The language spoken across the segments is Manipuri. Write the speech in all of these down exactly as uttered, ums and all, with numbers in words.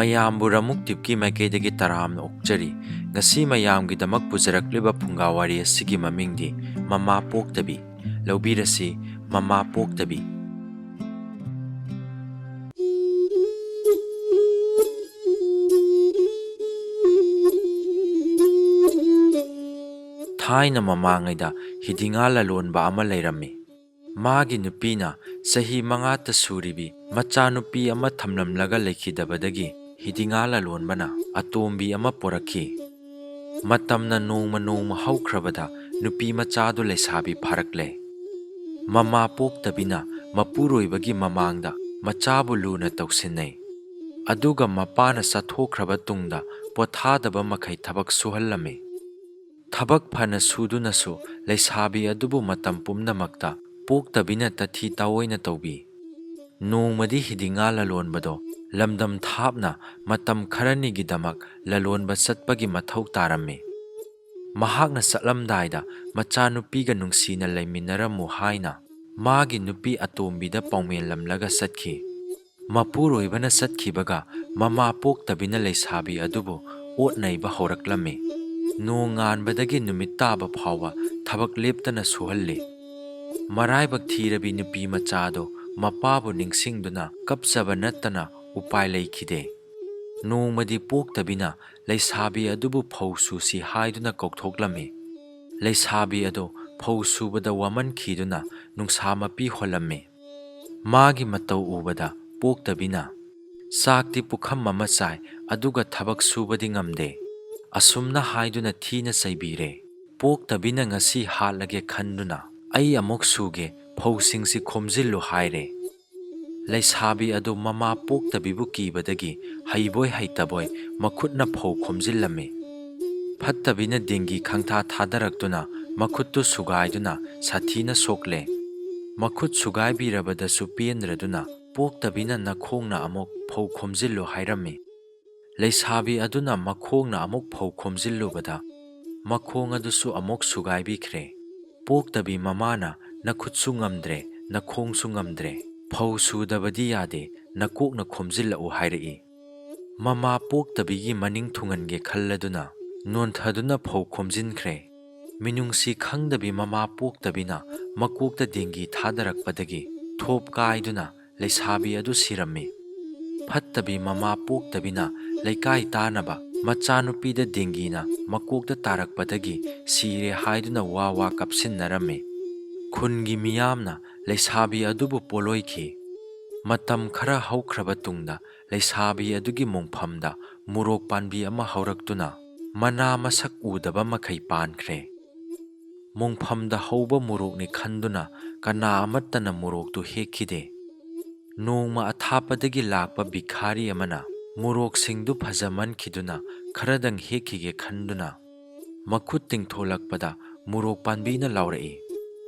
ꯃꯌꯥꯝꯕꯨ ꯔꯃꯨꯛ ꯇꯤꯞꯀꯤ ꯃꯥꯏꯀꯩꯗꯒꯤ ꯇꯔꯥꯝꯅ ꯑꯣꯛꯆꯔꯤ꯫ ꯉꯁꯤ ꯃꯌꯥꯝꯒꯤꯗꯃꯛ ꯄꯨꯖꯔꯛꯂꯤꯕ ꯐꯨꯡꯒꯥ ꯋꯥꯔꯤ ꯑꯁꯤꯒꯤ ꯃꯃꯤꯡꯗꯤ ꯃꯃꯥ ꯄꯣꯛꯇꯕꯤ꯫ ꯂꯧꯕꯤꯔꯁꯤ, ꯃꯃꯥ ꯄꯣꯛꯇꯕꯤ꯫ ꯊꯥꯏꯅ ꯃꯃꯥꯡꯉꯩꯗ ꯍꯤꯗꯤꯉꯥ ꯂꯂꯣꯟꯕ ꯑꯃ ꯂꯩꯔꯝꯃꯤ꯫ ꯃꯥꯒꯤ ꯅꯨꯄꯤꯅ ꯆꯍꯤ ꯃꯉꯥꯇ ꯁꯨꯔꯤꯕꯤ ꯃꯆꯥꯅꯨꯄꯤ ꯑꯃ ꯊꯝꯂꯝꯂꯒ ꯂꯩꯈꯤꯗꯕꯗꯒꯤ ꯍꯤꯗꯤꯉꯥ ꯂꯂꯣꯟꯕꯅ ꯑꯇꯣꯝꯕꯤ ꯑꯃ ꯄꯣꯔꯛꯈꯤ꯫ ꯃꯇꯝꯅ ꯅꯣꯡꯃ ꯅꯣꯡꯃ ꯍꯧꯈ꯭ꯔꯕꯗ ꯅꯨꯄꯤ ꯃꯆꯥꯗꯨ ꯂꯩꯁꯥꯕꯤ ꯐꯥꯔꯛꯂꯦ꯫ ꯃꯃꯥ ꯄꯣꯛꯇꯕꯤꯅ ꯃꯄꯨꯔꯣꯏꯕꯒꯤ ꯃꯃꯥꯡꯗ ꯃꯆꯥꯕꯨ ꯂꯨꯅ ꯇꯧꯁꯤꯟꯅꯩ꯫ ꯑꯗꯨꯒ ꯃꯄꯥꯅ ꯆꯠꯊꯣꯛꯈ꯭ꯔꯕ ꯇꯨꯡꯗ ꯄꯣꯊꯥꯗꯕ ꯃꯈꯩ ꯊꯕꯛ ꯁꯨꯍꯜꯂꯝꯃꯤ꯫ ꯊꯕꯛ ꯐꯅ ꯁꯨꯗꯨꯅꯁꯨ ꯂꯩꯁꯥꯕꯤ ꯑꯗꯨꯕꯨ ꯃꯇꯝ ꯄꯨꯝꯅꯃꯛꯇ ꯄꯣꯛꯇꯕꯤꯅ ꯇꯊꯤ ꯇꯥꯑꯣꯏꯅ ꯇꯧꯕꯤ꯫ ꯅꯣꯡꯃꯗꯤ ꯍꯤꯗꯤꯉꯥ ꯂꯂꯣꯟꯕꯗꯣ ꯂꯝꯗꯝ ꯊꯥꯞꯅ ꯃꯇꯝ ꯈꯔꯅꯤꯒꯤꯗꯃꯛ ꯂꯂꯣꯟꯕ ꯆꯠꯄꯒꯤ ꯃꯊꯧ ꯇꯥꯔꯝꯃꯤ꯫ ꯃꯍꯥꯛꯅ ꯆꯠꯂꯝꯗꯥꯏꯗ ꯃꯆꯥꯅꯨꯄꯤꯒ ꯅꯨꯡꯁꯤꯅ ꯂꯩꯃꯤꯟꯅꯔꯝꯃꯨ ꯍꯥꯏꯅ ꯃꯥꯒꯤ ꯅꯨꯄꯤ ꯑꯇꯣꯝꯕꯤꯗ ꯄꯥꯎꯃꯦꯜꯂꯝꯂꯒ ꯆꯠꯈꯤ꯫ ꯃꯄꯨꯔꯣꯏꯕꯅ ꯆꯠꯈꯤꯕꯒ ꯃꯃꯥ ꯄꯣꯛꯇꯕꯤꯅ ꯂꯩꯁꯥꯕꯤ ꯑꯗꯨꯕꯨ ꯑꯣꯠ ꯅꯩꯕ ꯍꯧꯔꯛꯂꯝꯃꯤ꯫ ꯅꯣꯡ ꯉꯥꯟꯕꯗꯒꯤ ꯅꯨꯃꯤꯠ ꯇꯥꯕ ꯐꯥꯎꯕ ꯊꯕꯛ ꯂꯦꯞꯇꯅ ꯁꯨꯍꯜꯂꯤ꯫ ꯃꯔꯥꯏꯕꯛ ꯊꯤꯔꯕꯤ ꯅꯨꯄꯤ ꯃꯆꯥꯗꯣ ꯃꯄꯥꯕꯨ ꯅꯤꯡꯁꯤꯡꯗꯨꯅ ꯀꯞꯆꯕ ꯅꯠꯇꯅ ꯎꯄꯥꯏ ꯂꯩꯈꯤꯗꯦ꯫ ꯅꯣꯡꯃꯗꯤ ꯄꯣꯛꯇꯕꯤꯅ ꯂꯩꯁꯥꯕꯤ ꯑꯗꯨꯕꯨ ꯐꯧ ꯁꯨꯁꯤ ꯍꯥꯏꯗꯨꯅ ꯀꯧꯊꯣꯛꯂꯝꯃꯤ꯫ ꯂꯩꯁꯥꯕꯤ ꯑꯗꯨ ꯐꯧ ꯁꯨꯕꯗ ꯋꯥꯃꯟꯈꯤꯗꯨꯅ ꯅꯨꯡꯁꯥ ꯃꯄꯤ ꯍꯣꯜꯂꯝꯃꯤ꯫ ꯃꯥꯒꯤ ꯃꯇꯧ ꯎꯕꯗ ꯄꯣꯛꯇꯕꯤꯅ, "ꯆꯥꯛꯇꯤ ꯄꯨꯈꯝ ꯑꯃ ꯆꯥꯏ, ꯑꯗꯨꯒ ꯊꯕꯛ ꯁꯨꯕꯗꯤ ꯉꯝꯗꯦ" ꯑꯁꯨꯝꯅ ꯍꯥꯏꯗꯨꯅ ꯊꯤꯅ ꯆꯩꯕꯤꯔꯦ꯫ ꯄꯣꯛꯇꯕꯤꯅ ꯉꯁꯤ ꯍꯥꯠꯂꯒꯦ ꯈꯟꯗꯨꯅ, "ꯑꯩ ꯑꯃꯨꯛ ꯁꯨꯒꯦ, ꯐꯧꯁꯤꯡꯁꯤ ꯈꯣꯝꯖꯤꯜꯂꯨ" ꯍꯥꯏꯔꯦ꯫ ꯂꯩꯁꯥꯕꯤ ꯑꯗꯨ ꯃꯃꯥ ꯄꯣꯛꯇꯕꯤꯕꯨ ꯀꯤꯕꯗꯒꯤ ꯍꯩꯕꯣꯏ ꯍꯩꯇꯕꯣꯏ ꯃꯈꯨꯠꯅ ꯐꯧ ꯈꯣꯝꯖꯤꯜꯂꯝꯃꯤ꯫ ꯐꯠꯇꯕꯤꯅ ꯗꯦꯡꯒꯤ ꯈꯪꯊꯥ ꯊꯥꯗꯔꯛꯇꯨꯅ ꯃꯈꯨꯠꯇꯨ ꯁꯨꯒꯥꯏꯗꯨꯅ ꯁꯥꯊꯤꯅ ꯁꯣꯛꯂꯦ꯫ ꯃꯈꯨꯠ ꯁꯨꯒꯥꯏꯕꯤꯔꯕꯗꯁꯨ ꯄꯦꯟꯗ꯭ꯔꯗꯨꯅ ꯄꯣꯛꯇꯕꯤꯅ ꯅꯈꯣꯡꯅ ꯑꯃꯨꯛ ꯐꯧ ꯈꯣꯝꯖꯤꯜꯂꯨ ꯍꯥꯏꯔꯝꯃꯤ꯫ ꯂꯩꯁꯥꯕꯤ ꯑꯗꯨꯅ ꯃꯈꯣꯡꯅ ꯑꯃꯨꯛ ꯐꯧ ꯈꯣꯝꯖꯤꯜꯂꯨꯕꯗ ꯃꯈꯣꯡ ꯑꯗꯨꯁꯨ ꯑꯃꯨꯛ ꯁꯨꯒꯥꯏꯕꯤꯈ꯭ꯔꯦ꯫ ꯄꯣꯛꯇꯕꯤ ꯃꯃꯥꯅ "ꯅꯈꯨꯠꯁꯨ ꯉꯝꯗ꯭ꯔꯦ, ꯅꯈꯣꯡꯁꯨ ꯉꯝꯗ꯭ꯔꯦ, ꯐꯧ ꯁꯨꯗꯕꯗꯤ ꯌꯥꯗꯦ, ꯅꯀꯣꯛꯅ ꯈꯣꯝꯖꯤꯜꯂꯛꯎ" ꯍꯥꯏꯔꯛꯏ꯫ ꯃꯃꯥ ꯄꯣꯛꯇꯕꯤꯒꯤ ꯃꯅꯤꯡ ꯊꯨꯡꯍꯟꯒꯦ ꯈꯜꯂꯗꯨꯅ ꯅꯣꯟꯊꯗꯨꯅ ꯐꯧ ꯈꯣꯝꯖꯤꯟꯈ꯭ꯔꯦ꯫ ꯃꯤꯅꯨꯡꯁꯤ ꯈꯪꯗꯕꯤ ꯃꯃꯥ ꯄꯣꯛꯇꯕꯤꯅ ꯃꯀꯣꯛꯇ ꯗꯦꯡꯒꯤ ꯊꯥꯗꯔꯛꯄꯗꯒꯤ ꯊꯣꯞ ꯀꯥꯏꯗꯨꯅ ꯂꯩꯁꯥꯕꯤ ꯑꯗꯨ ꯁꯤꯔꯝꯃꯤ꯫ ꯐꯠꯇꯕꯤ ꯃꯃꯥ ꯄꯣꯛꯇꯕꯤꯅ ꯂꯩꯀꯥꯏ ꯇꯥꯅꯕ ꯃꯆꯥꯅꯨꯄꯤꯗ ꯗꯦꯡꯒꯤꯅ ꯃꯀꯣꯛꯇ ꯇꯥꯔꯛꯄꯗꯒꯤ ꯁꯤꯔꯦ ꯍꯥꯏꯗꯨꯅ ꯋꯥ ꯋꯥ ꯀꯞꯁꯤꯟꯅꯔꯝꯃꯤ꯫ ꯈꯨꯟꯒꯤ ꯃꯤꯌꯥꯝꯅ ꯂꯩꯁꯥꯕꯤ ꯑꯗꯨꯕꯨ ꯄꯣꯂꯣꯏꯈꯤ꯫ ꯃꯇꯝ ꯈꯔ ꯍꯧꯈ꯭ꯔꯕ ꯇꯨꯡꯗ ꯂꯩꯁꯥꯕꯤ ꯑꯗꯨꯒꯤ ꯃꯣꯡꯐꯝꯗ ꯃꯣꯔꯣꯛ ꯄꯥꯟꯕꯤ ꯑꯃ ꯍꯧꯔꯛꯇꯨꯅ ꯃꯅꯥ ꯃꯁꯛ ꯎꯗꯕ ꯃꯈꯩ ꯄꯥꯟꯈ꯭ꯔꯦ꯫ ꯃꯣꯡꯐꯝꯗ ꯍꯧꯕ ꯃꯣꯔꯣꯛꯅꯤ ꯈꯟꯗꯨꯅ ꯀꯅꯥ ꯑꯃꯠꯇꯅ ꯃꯣꯔꯣꯛꯇꯨ ꯍꯦꯛꯈꯤꯗꯦ꯫ ꯅꯣꯡꯃ ꯑꯊꯥꯞꯄꯗꯒꯤ ꯂꯥꯛꯄ ꯚꯤꯈꯥꯔꯤ ꯑꯃꯅ ꯃꯣꯔꯣꯛꯁꯤꯡꯗꯨ ꯐꯖꯃꯟꯈꯤꯗꯨꯅ ꯈꯔꯗꯪ ꯍꯦꯛꯈꯤꯒꯦ ꯈꯟꯗꯨꯅ ꯃꯈꯨꯠ ꯇꯤꯡꯊꯣꯂꯛꯄꯗ ꯃꯣꯔꯣꯛ ꯄꯥꯟꯕꯤꯅ ꯂꯥꯎꯔꯛꯏ,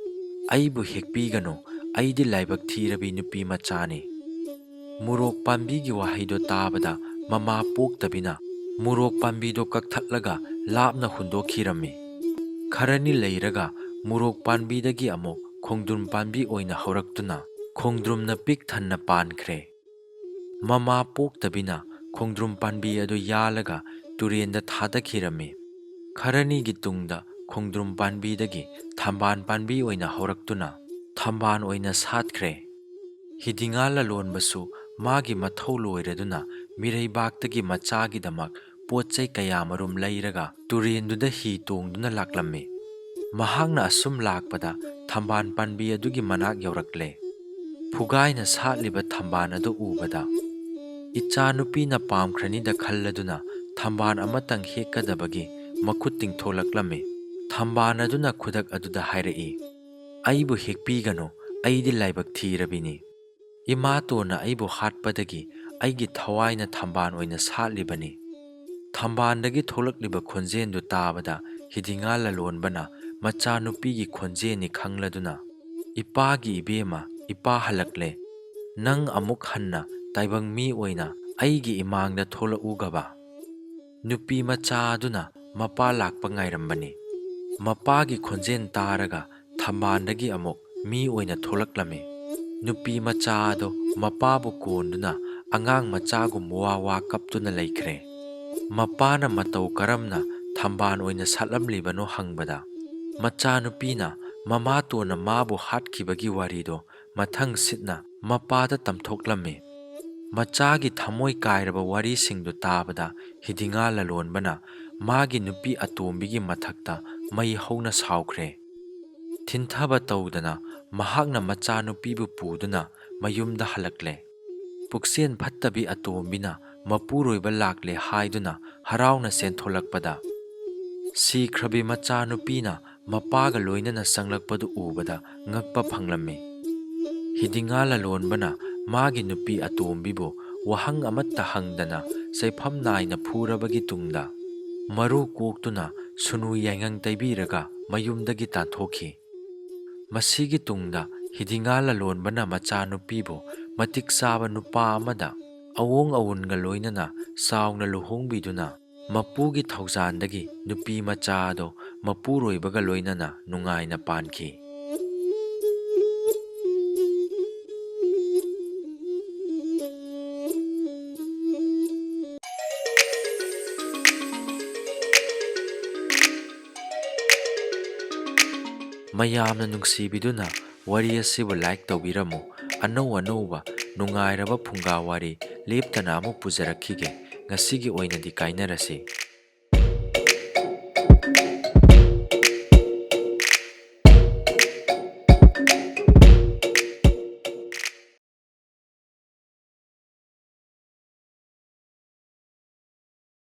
"ꯑꯩꯕꯨ ꯍꯦꯛꯄꯤꯒꯅꯨ, ꯑꯩꯗꯤ ꯂꯥꯏꯕꯛ ꯊꯤꯔꯕꯤ ꯅꯨꯄꯤ ꯃꯆꯥꯅꯤ꯫" ꯃꯣꯔꯣꯛ ꯄꯥꯟꯕꯤꯒꯤ ꯋꯥꯍꯩꯗꯣ ꯇꯥꯕꯗ ꯃꯃꯥ ꯄꯣꯛꯇꯕꯤꯅ ꯃꯣꯔꯣꯛ ꯄꯥꯟꯕꯤꯗꯣ ꯀꯛꯊꯠꯂꯒ ꯂꯥꯞꯅ ꯍꯨꯟꯗꯣꯛꯈꯤꯔꯝꯃꯤ꯫ ꯈꯔꯅꯤ ꯂꯩꯔꯒ ꯃꯣꯔꯣꯛ ꯄꯥꯟꯕꯤꯗꯒꯤ ꯑꯃꯨꯛ ꯈꯣꯡꯗ꯭ꯔꯨꯝ ꯄꯥꯟꯕꯤ ꯑꯣꯏꯅ ꯍꯧꯔꯛꯇꯨꯅ ꯈꯣꯡꯗ꯭ꯔꯨꯝꯅ ꯄꯤꯛ ꯊꯟꯅ ꯄꯥꯟꯈ꯭ꯔꯦ꯫ ꯃꯃꯥ ꯄꯣꯛꯇꯕꯤꯅ ꯈꯣꯡꯗ꯭ꯔꯨꯝ ꯄꯥꯟꯕꯤ ꯑꯗꯨ ꯌꯥꯜꯂꯒ ꯇꯨꯔꯦꯟꯗ ꯊꯥꯗꯈꯤꯔꯝꯃꯤ꯫ ꯈꯔꯅꯤꯒꯤ ꯇꯨꯡꯗ ꯈꯣꯡꯗ꯭ꯔꯨꯝ ꯄꯥꯟꯕꯤꯗꯒꯤ ꯊꯝꯕꯥꯜ ꯄꯥꯟꯕꯤ ꯑꯣꯏꯅ ꯍꯧꯔꯛꯇꯨꯅ ꯊꯝꯕꯥꯜ ꯑꯣꯏꯅ ꯁꯥꯠꯈ꯭ꯔꯦ꯫ ꯍꯤꯗꯤꯉꯥ ꯂꯂꯣꯟꯕꯁꯨ ꯃꯥꯒꯤ ꯃꯊꯧ ꯂꯣꯏꯔꯗꯨꯅ ꯃꯤꯔꯩꯕꯥꯛꯇꯒꯤ ꯃꯆꯥꯒꯤꯗꯃꯛ ꯄꯣꯠ ꯆꯩ ꯀꯌꯥꯃꯔꯨꯝ ꯂꯩꯔꯒ ꯇꯨꯔꯦꯟꯗꯨꯗ ꯍꯤ ꯇꯣꯡꯗꯨꯅ ꯂꯥꯛꯂꯝꯃꯤ꯫ ꯃꯍꯥꯛꯅ ꯑꯁꯨꯝ ꯂꯥꯛꯄꯗ ꯊꯝꯕꯥꯜ ꯄꯥꯟꯕꯤ ꯑꯗꯨꯒꯤ ꯃꯅꯥꯛ ꯌꯧꯔꯛꯂꯦ꯫ ꯐꯨꯒꯥꯏꯅ ꯁꯥꯠꯂꯤꯕ ꯊꯝꯕꯥꯜ ꯑꯗꯨ ꯎꯕꯗ, ꯏꯆꯥꯅꯨꯄꯤꯅ ꯄꯥꯝꯈ꯭ꯔꯅꯤꯗ ꯈꯜꯂꯗꯨꯅ ꯊꯝꯕꯥꯜ ꯑꯃꯇꯪ ꯍꯦꯛꯀꯗꯕꯒꯤ ꯃꯈꯨꯠ ꯇꯤꯡꯊꯣꯂꯛꯂꯝꯃꯤ꯫ ꯊꯝꯕꯥꯜ ꯑꯗꯨꯅ ꯈꯨꯗꯛ ꯑꯗꯨꯗ ꯍꯥꯏꯔꯛꯏ, "ꯑꯩꯕꯨ ꯍꯦꯛꯄꯤꯒꯅꯨ, ꯑꯩꯗꯤ ꯂꯥꯏꯕꯛ ꯊꯤꯔꯕꯤꯅꯤ꯫ ꯏꯃꯥꯇꯣꯟꯅ ꯑꯩꯕꯨ ꯍꯥꯠꯄꯗꯒꯤ ꯑꯩꯒꯤ ꯊꯋꯥꯏꯅ ꯊꯝꯕꯥꯜ ꯑꯣꯏꯅ ꯁꯥꯠꯂꯤꯕꯅꯤ꯫" ꯊꯝꯕꯥꯜꯗꯒꯤ ꯊꯣꯛꯂꯛꯂꯤꯕ ꯈꯣꯟꯖꯦꯜꯗꯨ ꯇꯥꯕꯗ ꯍꯤꯗꯤꯉꯥ ꯂꯂꯣꯟꯕꯅ ꯃꯆꯥꯅꯨꯄꯤꯒꯤ ꯈꯣꯟꯖꯦꯜꯅꯤ ꯈꯪꯂꯗꯨꯅ, "ꯏꯄꯥꯒꯤ ꯏꯕꯦꯝꯃ, ꯏꯄꯥ ꯍꯜꯂꯛꯂꯦ꯫ ꯅꯪ ꯑꯃꯨꯛ ꯍꯟꯅ ꯇꯥꯏꯕꯪ ꯃꯤ ꯑꯣꯏꯅ ꯑꯩꯒꯤ ꯏꯃꯥꯡꯗ ꯊꯣꯛꯂꯛꯎꯒꯕ?" ꯅꯨꯄꯤ ꯃꯆꯥ ꯑꯗꯨꯅ ꯃꯄꯥ ꯂꯥꯛꯄ ꯉꯥꯏꯔꯝꯕꯅꯤ꯫ ꯃꯄꯥꯒꯤ ꯈꯣꯟꯖꯦꯜ ꯇꯥꯔꯒ ꯊꯝꯕꯥꯜꯗꯒꯤ ꯑꯃꯨꯛ ꯃꯤ ꯑꯣꯏꯅ ꯊꯣꯛꯂꯛꯂꯝꯃꯤ꯫ ꯅꯨꯄꯤ ꯃꯆꯥ ꯑꯗꯨ ꯃꯄꯥꯕꯨ ꯀꯣꯟꯗꯨꯅ ꯑꯉꯥꯡ ꯃꯆꯥꯒꯨꯝ ꯋꯥ ꯋꯥ ꯀꯞꯇꯨꯅ ꯂꯩꯈ꯭ꯔꯦ꯫ ꯃꯄꯥꯅ ꯃꯇꯧ ꯀꯔꯝꯅ ꯊꯝꯕꯥꯜ ꯑꯣꯏꯅ ꯁꯥꯠꯂꯝꯂꯤꯕꯅꯣ ꯍꯪꯕꯗ, ꯃꯆꯥꯅꯨꯄꯤꯅ ꯃꯃꯥꯇꯣꯟꯅ ꯃꯥꯕꯨ ꯍꯥꯠꯈꯤꯕꯒꯤ ꯋꯥꯔꯤꯗꯣ ꯃꯊꯪ ꯁꯤꯠꯅ ꯃꯄꯥꯗ ꯇꯝꯊꯣꯛꯂꯝꯃꯤ꯫ ꯃꯆꯥꯒꯤ ꯊꯃꯣꯏ ꯀꯥꯏꯔꯕ ꯋꯥꯔꯤꯁꯤꯡꯗꯨ ꯇꯥꯕꯗ ꯍꯤꯗꯤꯉꯥ ꯂꯂꯣꯟꯕꯅ ꯃꯥꯒꯤ ꯅꯨꯄꯤ ꯑꯇꯣꯝꯕꯤꯒꯤ ꯃꯊꯛꯇ ꯃꯩ ꯍꯧꯅ ꯁꯥꯎꯈ꯭ꯔꯦ꯫ ꯊꯤꯟꯊꯕ ꯇꯧꯗꯅ ꯃꯍꯥꯛꯅ ꯃꯆꯥꯅꯨꯄꯤꯕꯨ ꯄꯨꯗꯨꯅ ꯃꯌꯨꯝꯗ ꯍꯜꯂꯛꯂꯦ꯫ ꯄꯨꯛꯆꯦꯜ ꯐꯠꯇꯕꯤ ꯑꯇꯣꯝꯕꯤꯅ ꯃꯄꯨꯔꯣꯏꯕ ꯂꯥꯛꯂꯦ ꯍꯥꯏꯗꯨꯅ ꯍꯔꯥꯎꯅ ꯆꯦꯟꯊꯣꯛꯂꯛꯄꯗ, ꯁꯤꯈ꯭ꯔꯕꯤ ꯃꯆꯥꯅꯨꯄꯤꯅ ꯃꯄꯥꯒ ꯂꯣꯏꯅꯅ ꯆꯪꯂꯛꯄꯗꯨ ꯎꯕꯗ ꯉꯛꯄ ꯐꯪꯂꯝꯃꯤ꯫ ꯍꯤꯗꯤꯉꯥ ꯂꯂꯣꯟꯕꯅ ꯃꯥꯒꯤ ꯅꯨꯄꯤ ꯑꯇꯣꯝꯕꯤꯕꯨ ꯋꯥꯍꯪ ꯑꯃꯠꯇ ꯍꯪꯗꯅ ꯆꯩꯐꯝ ꯅꯥꯏꯅ ꯐꯨꯔꯕꯒꯤ ꯇꯨꯡꯗ, ꯃꯔꯨ ꯀꯣꯛꯇꯨꯅ ꯁꯨꯅꯨ ꯌꯥꯏꯉꯪ ꯇꯩꯕꯤꯔꯒ ꯃꯌꯨꯝꯗꯒꯤ ꯇꯥꯟꯊꯣꯛꯈꯤ꯫ ꯃꯁꯤꯒꯤ ꯇꯨꯡꯗ ꯍꯤꯗꯤꯉꯥ ꯂꯂꯣꯟꯕꯅ ꯃꯆꯥꯅꯨꯄꯤꯕꯨ ꯃꯇꯤꯛ ꯆꯥꯕ ꯅꯨꯄꯥ ꯑꯃꯗ ꯑꯋꯣꯡ ꯑꯋꯨꯟꯒ ꯂꯣꯏꯅꯅ ꯆꯥꯎꯅ ꯂꯨꯍꯣꯡꯕꯤꯗꯨꯅ, ꯃꯄꯨꯒꯤ ꯊꯧꯖꯥꯟꯗꯒꯤ ꯅꯨꯄꯤ ꯃꯆꯥ ꯑꯗꯣ ꯃꯄꯨꯔꯣꯏꯕꯒ ꯂꯣꯏꯅꯅ ꯅꯨꯡꯉꯥꯏꯅ ꯄꯥꯟꯈꯤ꯫ ꯃꯌꯥꯝꯅ ꯅꯨꯡꯁꯤꯕꯤꯗꯨꯅ ꯋꯥꯔꯤ ꯑꯁꯤꯕꯨ like ꯇꯧꯕꯤꯔꯝꯃꯨ꯫ ꯑꯅꯧ ꯑꯅꯧꯕ ꯅꯨꯡꯉꯥꯏꯔꯕ ꯐꯨꯡꯒꯥ ꯋꯥꯔꯤ ꯂꯦꯞꯇꯅ ꯑꯃꯨꯛ ꯄꯨꯖꯔꯛꯈꯤꯒꯦ꯫ ꯉꯁꯤꯒꯤ ꯑꯣꯏꯅꯗꯤ ꯀꯥꯏꯅꯔꯁꯤ꯫